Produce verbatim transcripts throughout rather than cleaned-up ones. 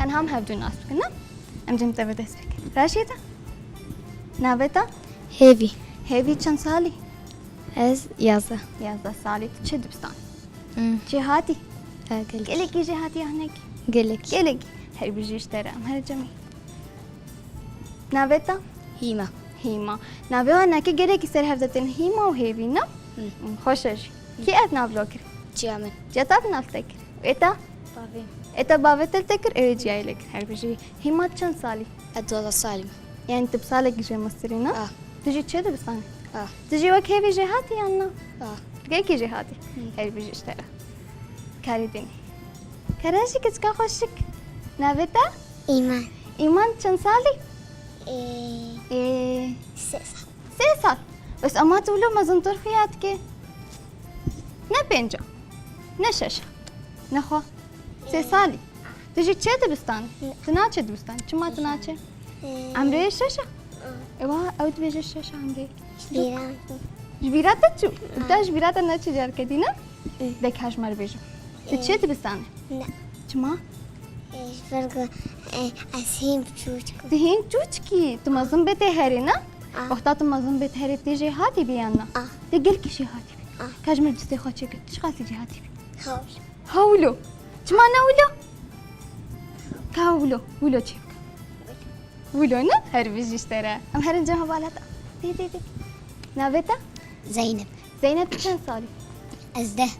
Em ham hevdu nas bikin, ne? Em cem te bi dest bikin. Raşî te? Navê te? Hêvî. Hêvî çend salî? Ez yazdeh. Yazdeh salî. Tu çi dibistan? Hmm. Çi hatî? Ha, gelek. Gelekî jê hatî ya hinek? Gelek. Gelek. Her bijî ji te re. Em her cemî. Navê te? Hîma. Hîma. Navê wan nake gelekî ser hev de tên Hîma û Hêvî, ne? Hı. Hı, xweş e jî. Hı. Kî ev nav lo kir? Çiya min. Çiya te nav te kir? Ê te? Bavê. Ê te bavê te te kir, ê ciyayê lê kir. Her bijî. Hîma çend salî? Ez duwazdeh salî me. Yani tu bi salekî jê mestirî, ne? Ah. Tu jî çi dibistanî? Ah. Tu jî wek Hêvî jê hatî yan na? Ah. Gelekî jê hatî. Hı. Her bijî ji te re. Karê dinî. Kerem jî keçika xweşik. Navê te? Îman. Îman çend salî? Ee, Ee, sê sal. Sê sal. Bes ema tu wilo mezintir xuya dike. Ne pênca. Ne şeşa. Ne xwe. Sê salî. Tu jî çi dibistanî? Ne. Tu naçe dibistanî. Çima tu naçe? Ee, Emrê şeşa. Aa. Ewa, ew dibêje şeşa emrê. Ji bîra. Ji bîra te çû? Aa. Te ji bîra te neçû carkedî, ne? Hı. De ka ji me re bêje. Tu çi dibistanî? Ne. Çima? Ee, ji ber ku, ee, ez hîn çûçik im. Tu hîn çûçikî, tu mezin bê tê herê, ne? Ah. Wexta tu mezin bê tê herê tê jê hatî bî yan na? Ah. Tê gelkî jê hatî bî. Ah. Ka ji min cistê xwe çêke, tu çiqasî jê hatî bî? Hewil. Hewlo. Çima ne wilo? Ka wilo, wilo çê bike. Wilo ne? Her bijî ji te re. Em herin cem hevala te. Dê, dê, dê. Navê te? Zeynep. Zeynep, tu çend salî? Ez deh.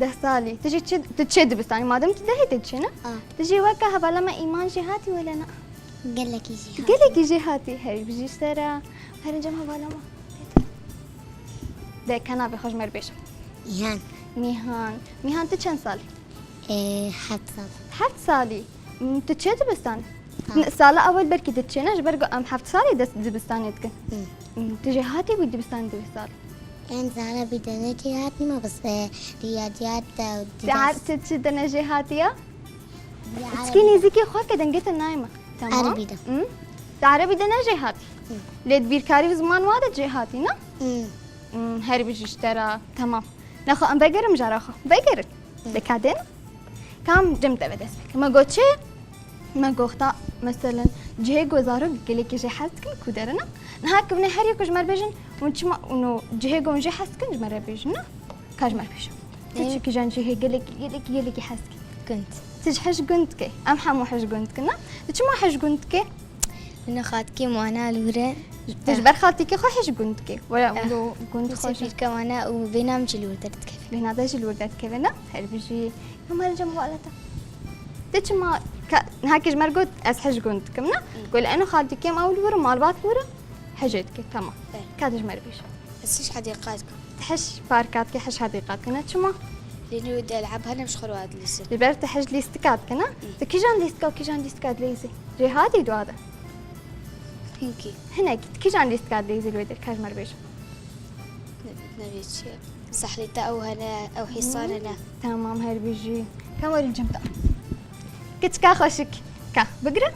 Deh salî. Tu jî çi, tu çi dibistanî? Madem tu dehê tê diçê, ne? A. Tu jî weke hevala me Îman jî hatî wele ne? Gelekî jî hatî. Gelekî jî hatî. Her bijî ji te re. Herin cem hevala me. De ka navê xwe ji me re bêje. Nihan. Nihan. Nihan, tu çend salî? Ee, heft sal. Heft salî. Hmm, tu çi dibistanî? Ha. N-, sala ewel belkî diçêne, ji ber ku em heft salî dest dibistanê dikin. Hı. Hmm, tu jê hatî wî dibistanê di wî salî? Em zana bî de ne jê hatî me, bes, e, riyadiyat de û Te ders. Ar-, tu çi de ne jê hatî ya? Ya Çikî Erebî de. Nêzîkî xwe ke dengê te nayê me. Tamam. Erebî de. Hmm. Te erebî de ne jê hatî? Hı. Lê di bîrkarî û ziman wa de jê hatî, ne? Hı. Hmm, her bijî ji te re. Tamam. Nexwe em vegerin mijara xwe. Vegerin. Hı. De ka dên. Kam cem te ve dest pê. Me got çi? Me goxta, meselen, cihê ku zarok gelekî jê hez dikin ku derine. Niha ku ne her yek ji me re bêjin, hûn çima, hûn cihê ku hûn jê hez dikin ji me re bêjin, ne? Ka ji me re bêjin. Tu Ê. Çi kijan cihê gelekî, gelekî, gelekî hez dikî? Gund. Tu ji hij gund dikê. Em hemû hij gund dikin, ne? Tu çima hij gund dikê? Li xaltikê wana li wir e. Tu ji ber xaltikê xwe hij gund dikê. Wala Eh. Wilo gund Wisa xwe jî. Pîrka wana û bêhna min jî li wir derdikeve. Bêhna te jî li wir derdikeve, ne? Her bijî. Hema li cem hevala te. Te çima ka-, niha ke ji me re got ez hij gund dikim, ne? Hı. Got li eno xaltikê em ew li wir, malbat li wir, hejê dike, tamam. Evet. Ka tu ji me re bêje. Ez hij hedîqat dikim. Hij parka dike, hij hedîqat dike, ne çima? Lê nû de elab hene ji xwe re dilîzin. Ji ber tu hij lîstika dike, ne? Hı. Tu kijan lîstika û kijan lîstika dilîzî? Jê hatî dua de? Hinkî. Hinek, tu kijan lîstika dilîzî li wê derê, ka ji me re bêje? Ne, ne vê çi ye? Zehlê te ew hene, ew hîsan hene. Tamam, her bijî. Ka werin cem te. Kiçika xweşik. Ka, bigire.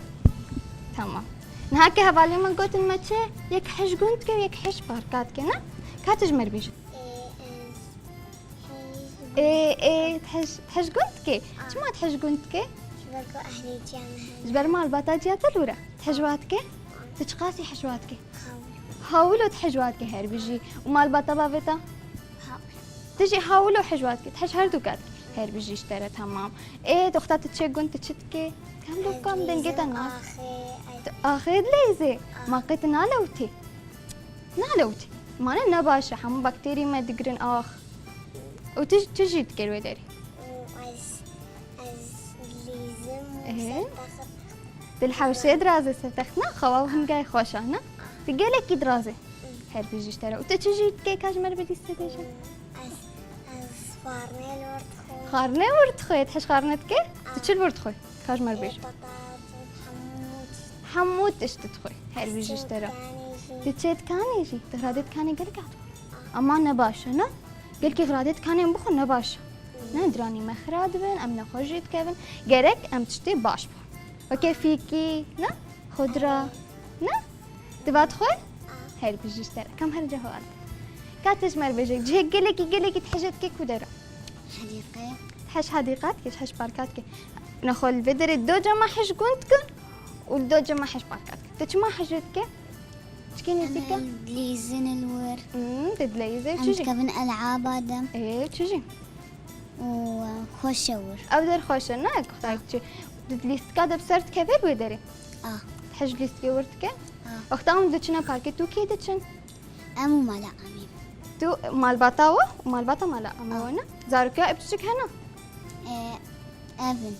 Tamam. Niha ke hevalên me gotin me çi? Yek hij gund dike, yek hij parka dike, ne? Ka tu ji me re bêje. Ê, ê, tej, tej gund dikê. Ah. Çima tej gund dikê? Ji ber ku ehlê ciya me hene. Ji ber malbata ciya te li wir e. Tej wa dikê? Tu çiqasî hej wa dikê? Hawil. Hawil û tej wa dikê her bijî. Û malbata bavê te? Hawil. Tu jî hawil û hej wa dikê. Tej her du kat. Her bijî ji te re, tamam. Ê, doxta tu çê gund tu çi dikê? Kam do kam dengê te nas. Axê, ay. Tu axê dileyzê. Ah. Ma qê tu nalewtî? Nalewtî. Mane ne baş e. Hemû bakterî me digirin ax. Û tu, tu jî dikir wê derî. Û ez, ez dilîzim û Ehe. Ser texit. Dil hewşê dirazê ser texit ne? Xewa û hingay xweş e ne? Tu gelekî dirazê. Her bijî ji te re. Û tu çi jî dikê ka ji me re bidî se bêje? Ez, ez xwarnê li wir dixwim. Xwarnê wir dixwê? Tu hej xwarnê dikê? Tu çi li wir dixwê? Ka ji me re bêje. Ê, patates, hemû tişt. Hemû tişt dixwê. Her bijî ji te re. Çê dikanê jî. Tu xradê dikanê gelek hat. Ama ne baş e, ne? Gelkî xradê dikanên bixwe ne baş e. Ne, diranî me xira dibin, em nexweş jî dikevin. Gerek em tiştê baş bixwin. Weke fîkî, ne? Xudra, ne? Tu va dixwe? Her bijî ji te re. Kam her cih wan. Ka tu ji me re bêje, cihê gelekî, gelekî tu hejê dikê ku dera? Hedîqe. Heş hedîqat ke, heş parkat ke. Nexwe li vê derê do cema heş gund dikin û do cema heş parkat ke. Tu çima hejê dike? Çikî nêzîk e? Em dileyîzin li wir. Hmm, tu dileyîzê. Em çi jî? Dikevin elaba de. Ê, çi jî? Û, e, xweş e wir. Ew der xweş e, ne? Kuxtayek çi? Tu lîstika de bi ser dikeve wê derê? Ah. Hej lîstikê wir dike? Ah. Wexta hûn diçine parkê, tu kê diçin? Em û mala Emî. Tu malbata we û malbata mala Emî we ne? Zarokê ev çûçik hene? Ê, ev in.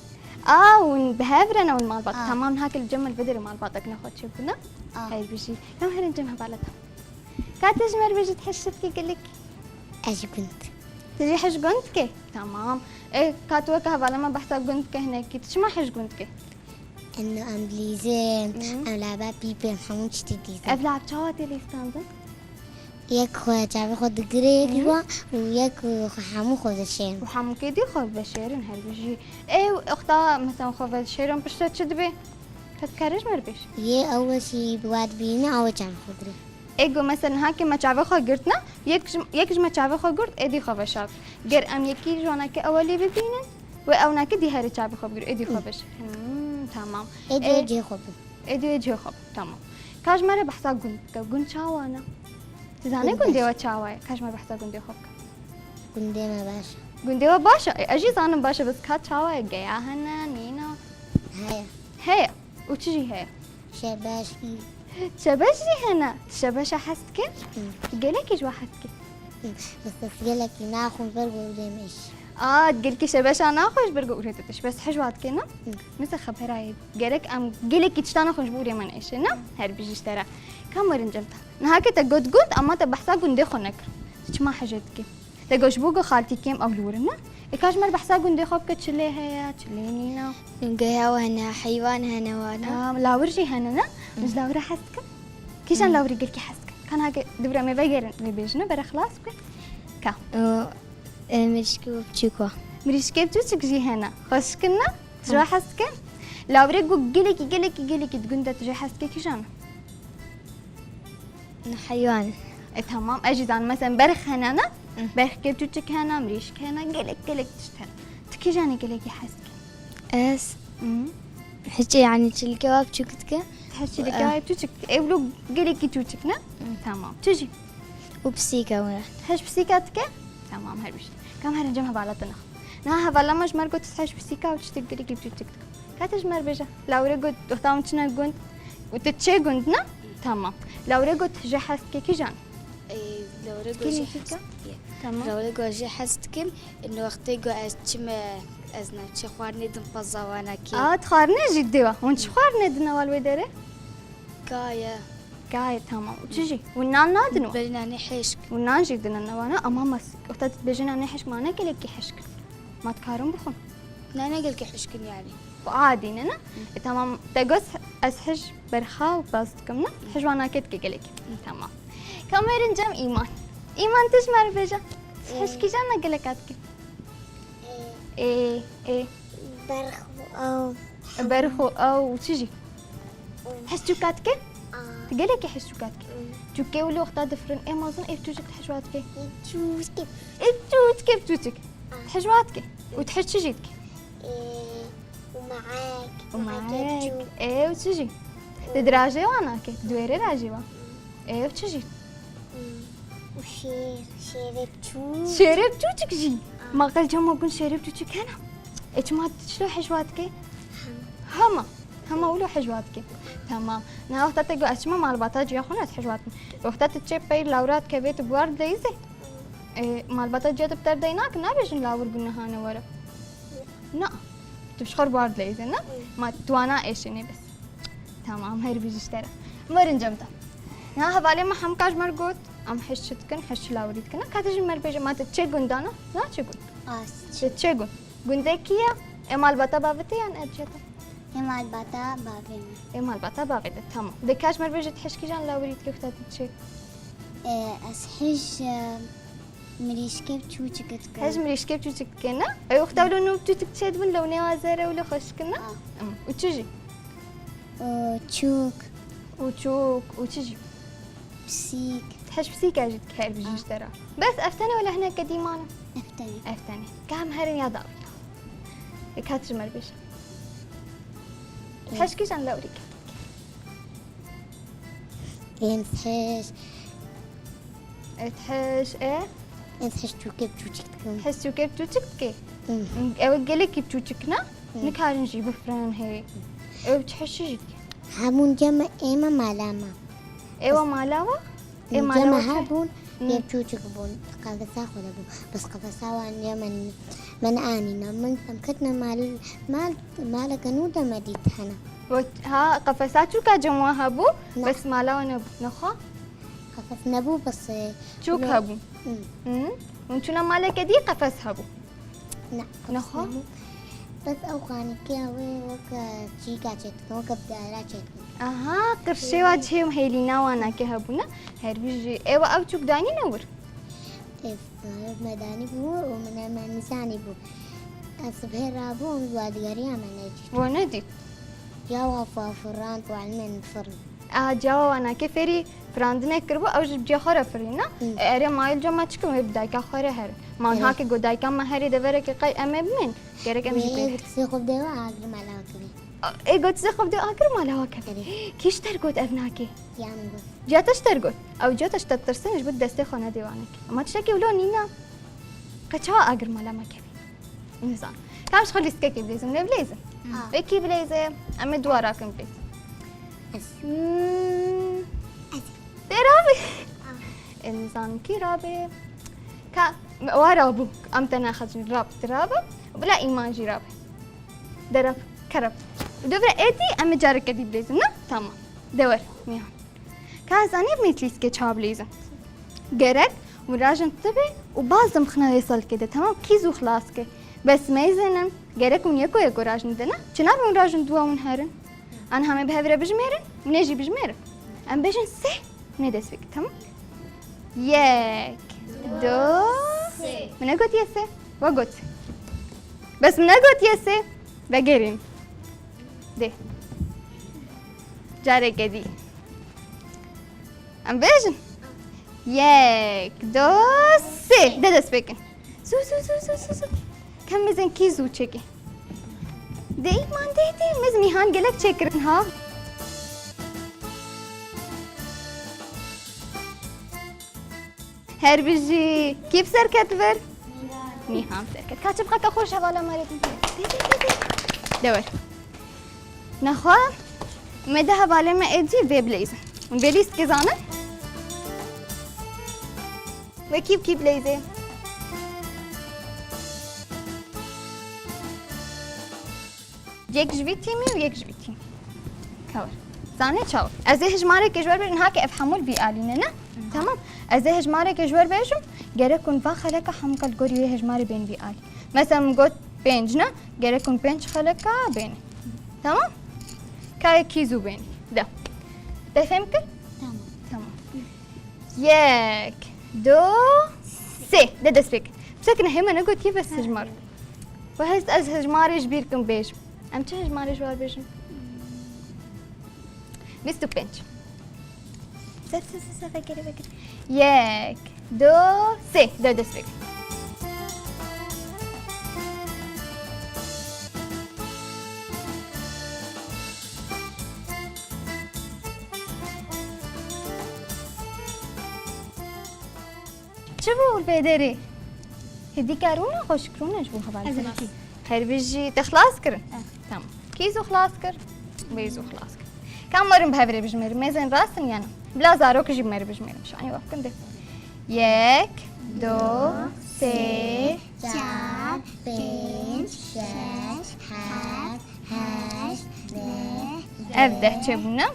A, hûn bi hev re ne hûn malbat. A. Tamam, heke li cem li vê derê malbatek nexwe çêbûne. A. Heyr bijî. Em herin cem hevaleta. Ka tu ji me re bêjî tu hej çi dikî gelek? Ez ji gund. Tu jî hej gund dikî? Tamam. Ê, ka tu weke hevala me behsa gund dike hinekî, tu çima hej gund dikî? Em, em dilîzin, Hı. em laba pîpên, hemû tiştî dilîzin. Ev lab çawa tê lîstandin? Yek xwe çavê xwe digire, Hı. yek wan û yek xwe hemû xwe dişên. Û hemû kê dî xwe veşêrin her bijî. Ê, wexta mesela xwe veşêrin piştre çi dibe? Ka tu karê ji me re bêjî. Yê ew wesî bi wa dibîne, ew çavê xwe digire. Ê go mesela niha ke me çavê xwe girtine, yek ji, yek ji me çavê xwe girt, êdî xwe veşart. Ger em yekî ji wanakî ewelî bibînin, wê ewnakî dî herî çavê xwe bigir, êdî xwe veşart. Hmm, tamam. Êdî Ê, cihê xwe bin. Êdî wê cihê xwe bin, tamam. Ka ji me re behsa gund bike, gund çawa ne? Tu zanî Gund gundê baş. we çawa ye? Ka ji me behsa gundê xwe bike. Gundê me baş e. Gundê we baş e? Ê, ez jî zanim baş e, bes ka çawa ye? Geya hene, nîna? Heye. Heye. Û çi jî heye? Şebeş. Şebeş jî hene. Tu şebeşa hez dikî? Hı. Gelekî ji we hez dikî? Hı. Bes ez gelekî naxwim ber ku urê me êş. A, gelkî şebeşa naxwe ji ber ku urê te têş. Bes hej wa dikî ne? Hı. Mesela xebera ye. Gerek em gelekî tişta naxwin ji bo urê me neêşe ne? Her bijî ji te re. Kam werin cem te. Niha ke te got gund, ama te behsa gundê xwe nekir. Tu çima hejê dikî? Te got ji bo ku xaltî kêm ew li wir in ne? Ê ka ji me re behsa gundê xwe bike, çilê heye, çilê nîne. Geya we hene, heywan hene wana. Aa, lawir jî hene ne? Hı. Ji lawira hez dikin? Kîjan Hı. lawirî gelkî hez dikin? Ka niha ke dibira me vegerin vê bêjine, bere xilas bike. Ka. O, e, mirîşkê û biçûk wa. Mirîşkê biçûçik jî hene. Xweşik in ne? Ji we Hı. hez dikin? Lawirê ku gelekî, gelekî, gelekî di gund de tu jê hez dikî kîjan e? Heywan. E, tamam. Ez jî zanim. Mesela berx hene ne? Hı. Berxkê biçûçik hene, mirîşk hene, gelek, gelek tişt hene. Tu kîjanê gelekî hez dikî? Ez Hı. hiç, yani çilkê wa biçûk dike. Her çilkê wa biçûçik. Ev lo gelekî çûçik ne? Hı. Tamam. Tu jî? Û pisîka were. Hej pisîka dike? Tamam, her bijî. Kam herin cem hevala te nexwe. Niha hevala me ji me re got, hej pisîka û tiştek gelekî biçûçik dike. Ka te ji me re bêje. Lawirê got, wexta hûn çine gund û tu çê gund ne? Tamam. Lawirê got, ji hez dike kîjan? Ê, lawirê got, Kîjan ji hez dike? Tamam. Lawirê got, ji hez dikim. Ê, wextê got, ez çime, ez ne, çi xwarinê dim pezza wana kî. A, tu xwarinê jî dê wa. Hûn çi xwarinê din ewal wê derê? Kaye. Kaye, tamam. Û çi jî? Hûn nan nadin wa? Berî nanê hişk. Hûn nan jî dinin wana, ama mas-, wexta tu dibêjî nanê hişk, ma ne gelekî hişk in. Ma dikarin bixwin? Ne, ne gelekî hişk in yani. Xwe adî ne, ne? E, tamam, te got ez hij berxa û baz dikim, ne? Hij wana ke dike gelekî. Tamam. Kam werin cem Îman. Îman, tu ji me re bêje. Hişkî jan ne geleka dike? Ê, ê. Berx û ew. Berx û ew û çi jî? Hişçûka dike? Aa. Tu gelekî hişçûka dike. Hmm. Çûkê wilo wexta difirin, ê mazin, ê çûçik tu hişwa dike? Ê çûçik. Ê çûçik, ê çûçik. Aa. Tu hişwa dike. Û tu hiş çi jî dike? Ê, û maek. Û maek. Ê, û çi jî? Di dirajê wan nake, di wêrê rajê wan. Ê, û çi jî? Hmm. Û şêr, şêrê biçûk. Şêrê biçûçik jî? Ah. Ma qel cema gund şêrê biçûçik hene? Ê, çima tu çilo hejwa dikê? Hema. Hema. Hema wilo hejwa dikê. Tamam. Niha wexta te got, ez çima malbata ciya xwe ne, ez hejwa dikim. Wexta tu çê pey lawira dikevê, tu buwar dileyîzê? Ê, malbata ciya tu bi ter dey nakin, nabêjin lawir bû niha ne were. Na. Tu ji xwe re buwar dileyîzê, ne? Ma tu wana êşînê bes. Tamam, her bijî ji te re. Werin cem te. Niha hevalê me hemka ji me re got, em hişt çi dikin, hişt çi lawirî dikin. Ka tu ji me re bêje, ma tu çê gund dana? Na çê gund? As. Tu çê gund? Gundê kî ye? Ê malbata bavê te yan ev cihê te? Ê malbata bavê min. Ê malbata bavê te, tamam. De ka ji me re bêje, tu hişt kîjan lawirî dikî wexta tu çê? Ê, ez hij, e, Mirîşkê biçûçik dike. Hej mirîşkê biçûçik dike, ne? Ew wexta wilo nû biçûçik çêdibin, lewnê wa zer e, wilo xweşik in, ne? Ah. Û çi jî? Û çûk. Û çûk, û çi jî? Pisîk. Hej pisîka jî dike her bijî ji te re. Bes ev tenê wele hineke dî mane? Ev tenê. Ev tenê. Ka em herin ya dawî. Kat ji me re bêje. Heş kîjan lewrî ke? Em heş. Et heş e? Ez heş çûkê çûçik dikim. Heş çûkê çûçik dike? Hmm. Ew gelekî çûçik ne? Hmm. Nikarin jî bifirin hê. Ew çi heşî jî dike? Hebûn cem ême mala me. Ewa mala wa? Ê mala Cem wa çi? Hebûn, Hmm. Yek çûçik bûn. Qefesa xwe de bû. Bes qefesa wan ya min, min anîna. Min em ketine mal, mal, maleke nû de me dît hene. Wa, ha, qefesa çûka cem wa hebû, Ne. Bes mala wa nebû. Nexwe? Qefes nebû, bes, e, Çûk ne- hebû. Hmm. Hmm. Hûn çûna maleke dî qefes hebû. Ne, Nexwe? qefes nebû. Bes ew xanîkiya wê weke çîka çêdikin, weke bidara çêdikin. Aha, qirşê wa çê hêlîna wana ke hebû ne? Her bijî. Ewa ew çûk danî ne wir? Ez, e, me danî bû û min e me nizanî bû. Ez sibhê rabûm, wa digeriya me nedît. Wa nedît? Ya wa fa firand û elmên firn. Aha, ciya wana ke fêrî firandinek kiribû, ew ji ciya xwe re firîna. Hı. E, erê mayil cema çikim wê bi dayika xwe re herin. Ma Erê. Niha ke got dayika me herê deverekê qey em ê bimên. Gerek em jî Wê pê. Sê xwe bide we agir mala we kevê. A, ê got sê xwe bide agir mala we kevê. Erê. Kî ji te got ev nake? Ciya min got. Ciya te ji te got. Ew ciya te ji te tirsin ji bo destê xwe nedê wanekê. Ama tiştekî wilo nîna. Qe çawa agir mala me kevê? Nizan. Tam ji xwe lîstikekê bilêzim, ne bilêzim? Ah. Wekî bilêze, em ê dua rakin bilêzim. Ez. Hmm. Ez. Tê rabê. Ah. Ê nizan kî rabê. Ka, wa rabû. Em te naxecin rab, tu rabê. Bila îman jî rabê. Derab, kerab. Dovre êdî, em ê careke dî bilêzim, ne? Tamam. Dewer, niha. Ka ez zanî vê lîstikê çawa bilîzim. Gerek hûn rajin tibê û baz dimxine wê salkê de, temam, kî zû xilas ke. Bes mêzênim, gerek hûn yeko yeko rajin dene. Çi nabe hûn rajin dua hûn herin? An hemê bi hev re bijmêrin, hûn ê jî bijmêrin. Em bêjin sê, hûn ê dest pê kin, temam? Yek, du, sê. Min negotiye sê? We got. Bes min negotiye sê? Vegerîn. Dê. Careke dî. Em bêjin. Yek, du, sê. De dest pê kin. Zû, zû, zû, zû, zû, zû. Kem bizin kî zû çêkê. Dê îman dê, dê. Mez Mîhan gelek çêkirin ha. Her bijî. Kî bi ser ket vir? Mîhan bi ser ket. Ka çi biqeke xweş hevala me rê din. Dê, dê, dê, dê. De wer. Nexwe, me de hevalê me êdî vê bileyzin. Hûn vê lîstikê zanin? Wekî bi kî bileyzê? Yek ji vî tîmî û yek ji vî tîmî. Ka wir. Zanî çawa? Ez ê hejmareke ji wer bêjim, niha ke ev hemû li vî alî ne, ne? Tamam. Ez ê hejmareke ji wer bêjim, gerek hûn van xeleka hemûka li gorî wê hejmarê bên vî alî. Mesela min got pênc ne, gerek hûn pênc xeleka bênê. Tamam? Ka yekî zû bênê. De. Te fêm kir? Tamam. Tamam. Yek, du, sê. De dest pê kin. Bisekine hê me negotiye bes hejmar. Ve hest ez hejmarê ji bîr kim bêjim. Em çi hejmarê ji wer bêjin? Bîst û pênc. Se, se, se, se, vekirî, vekirî. Yek, du, sê. De dest pê kin. Çi bû li vê derê? Hêdî ka rûne, xweşik rûne ji bo hevalê. Ez ê rûnî. Her bijî te xilas kirin? Eh. Tamam. Kî zû xilas kir? Wê zû xilas kir. Kam werin bi hev re bijmêrin? Mêzên rast in yan na? Bila zarok jî bi me re bijmêrin. Şanî wek kin de. Yek, du, sê, çar, pênc, şeş, heft, heşt, neh, deh. Ev deh çêbûne?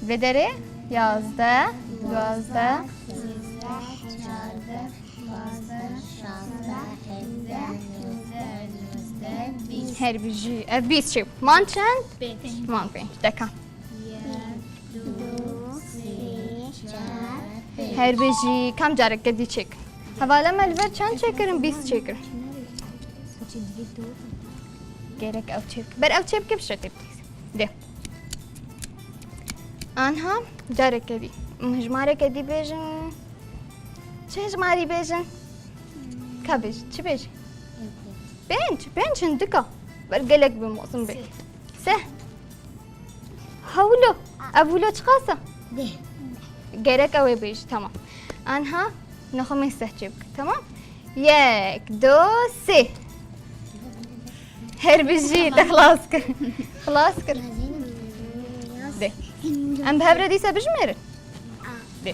Vê derê yazdeh, duwazdeh, sêzdeh, çardeh, pazdeh, şazdeh, hevdeh, nozdeh, nozdeh, bîst. Her bijî. Ev bîst çêbû. Man çend? Pênc. Man pênc. Dekan. Yek, du, sê, çar, pênc. Her bijî. Kam careke dî çêk. Hevala me li vir çend çêkirin? Bîst çêkirin. Gerek ew çêbike. Ber ew çêbike bişe tê bidî. Dê. Anha careke dî. Hejmareke dî bêjin. Çi hejmarî bêjin? Ka bêjin. Çi bêjin? Pênc. Pênc hindika. Ber gelek bi mozin bê. Seh. Hewlo. Ev wilo çiqas e? Gerek ew ê bêjî, tamam. Anha nexwe me sehçê bike, tamam? Yek, du, sê. Her bijî, te xilas kir. Xilas kir. Dê. Em bi hev re dîsa bijmêrin. Dê.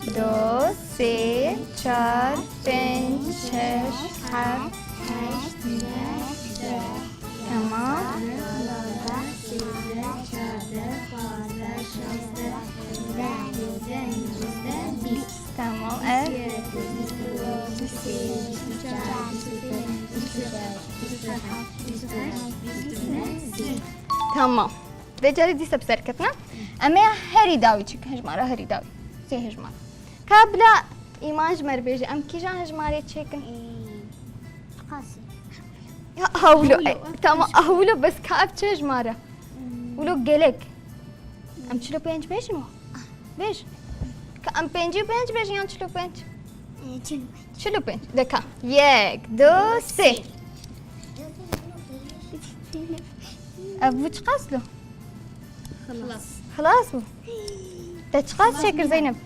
Du, sê, çar, pênc, şeş, heft, heşt, neh, deh. Tamam. Tamam, ev. Tamam. Vê carê dîsa bi ser ketine. Em ê herî dawî çêkin, hejmara herî dawî. Sê hejmara. Ka bila Îman ji me re bêje, em kîjan hejmarê çêkin? Qasî. Ya, ha, wilo. Wilo, e, tamam, ah, wilo, bes ka ev çi hejmar e? Wilo gelek. Em çil û pênc bêjin o? Bêj. Ka em pêncî û pênc bêjin yan çil û pênc? E, çil û pênc. Çil û pênc. De ka. Yek, du, sê. Ev bû çiqas lo? Xilas. Xilas bû. Te çiqas çêkir Zeynep?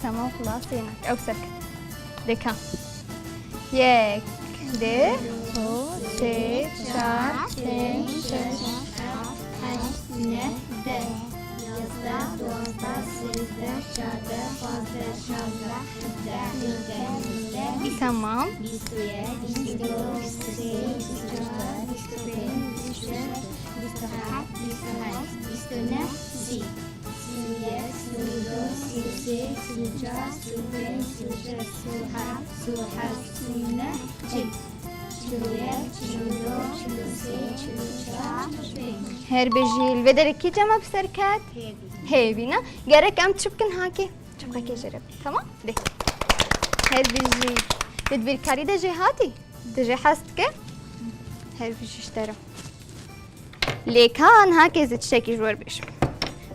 Tamam, xilas yêne. Ew ser kir. De ka. Yek, du, sê, çar, pênc, şeş, heft, heşt, neh, deh, yazdeh, duwazdeh, sêzdeh, çardeh, pazdeh, şazdeh, hevdeh, hejdeh, nozdeh, bîst. Tamam. Bîst û yek, bîst û du, bîst û sê, bîst û çar, bîst û pênc, bîst û şeş, bîst û heft, bîst û heşt, bîst û neh, sî. Sî û yek, sî û du, sî û sê, sî û çar, sî û pênc, sî û şeş, sî û heft, sî û heşt, sî û neh, çil. Çil û yek, çil û du, çil û sê, çil û çar, çil û pênc. Her bijî, li vê derê kî cem e bi ser ket? Hêvî. Hêvî ne? Gerek em çi bikin hakê? Çapkekê jê re. Tamam? Dê. Her bijî. Dê di vîrkarî de jê hatî? Tu jê hez dike? Her bijî ji te re. Lê ka niha kê ez ê tiştekî ji we re bêjim.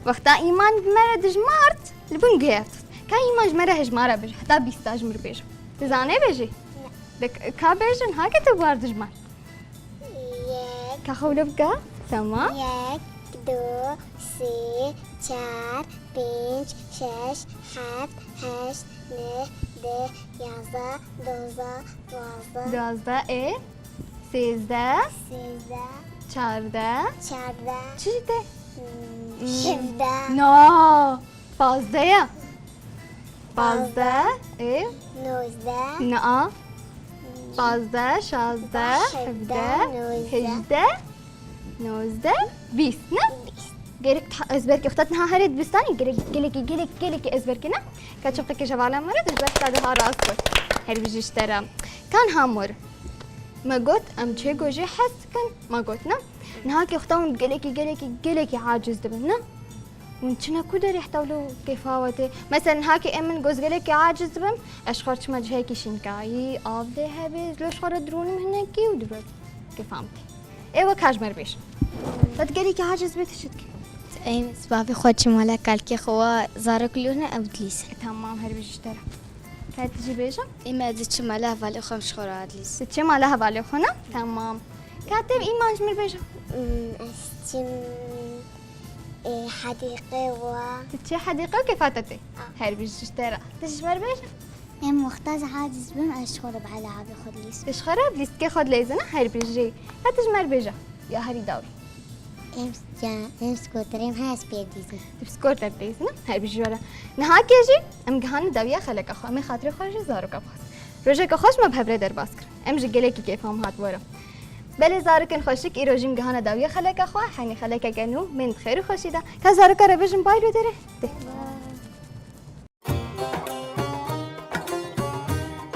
Wexta Îman bi me re dijmart, li bin guhê tut. Ka Îman ji me re hejmara bêje, heta bîsta ji min re bêje. Tu zanê bêjî? Ne. De ka bêje, niha kê tu bi war dijmart. Yek. Ka xwe wilo bike. Tamam. Yek, du, sê, çar, pênc, şeş, heft, heşt, neh, deh, yazdeh, dozdeh, duwazdeh. Duwazdeh, ê, sêzdeh. Sêzdeh. Çardeh. Çardeh. Çi ji te? Hmm, Hmm. Hevdeh. No. Pazdeh ya. Pazdeh, ê? Nozdeh. Na. Pazdeh, şazdeh, hevdeh, hejdeh, nozdeh, bîst, ne? Bîst. Gerek ta-, ez belkî wexta niha herê dibistanê, gerek gelekî, gelek, gelekî ez belkî ne? Ka çapkekê ji hevala me re, ez belkî ta diha rast bû. Her bijî ji te re. Ka niha mor. Me got, em çê ku jê hez dikin, me got, ne? Niha kê wexta hûn gelekî, gelekî, gelekî aciz dibin, ne? Hûn çine ku derê heta wilo kêfa we tê? Mesela, niha kê em min got gelekî aciz dibim, ez ji xwe re çima cihekî şînkayî, av lê hebê, li ji xwe re dirûnim hinekî û dibe kêfa min tê. Ê we ka ji me re bêje. Te tu gelekî aciz bê, tu çi dikî? Em, ez bavê xwe çi mala kalkê xwe wa zarok lûne ew dilîse. E, tamam, her bijî ji te re. Ka tu jî bêje? Ê me ez çi mala hevalê xwe em ji xwe re dilîse. Tu çi mala hevalê xwe ne? Tamam. Ka te Îman ji min re bêje. Hmm, ez çim, e, hedîqê wa. Tu çi hedîqe û kêfa te tê? Ah. Her bijî ji te re. Tu ji me re bêje. Em wexta ez aciz bim, ez ji xwe re bi alabê xwe dilîsim. Tu ji xwe re bi lîstikê xwe dileyzîne, her bijî. Heti ji me re bêje. Ya herî dawî. Em, ya, em skoterê em, ha, ez pê dizim. Tu bi skoter dileyzîne, her bijî ji we re. Niha kê jî em gihane dawiya xeleka xwe. Em ê xatirê xwe ji zaroka bixwazin. Rojeka xweş me bi hev re derbas kir. Em ji gelekî kêfa me hat were. Belê zarokên xweşik, îro jî em gihane dawiya xeleka xwe. Henî xelekeke nû, bên bi xêr û xweşî de. Ka zaroka re bêjin bay li wê derê. Dê.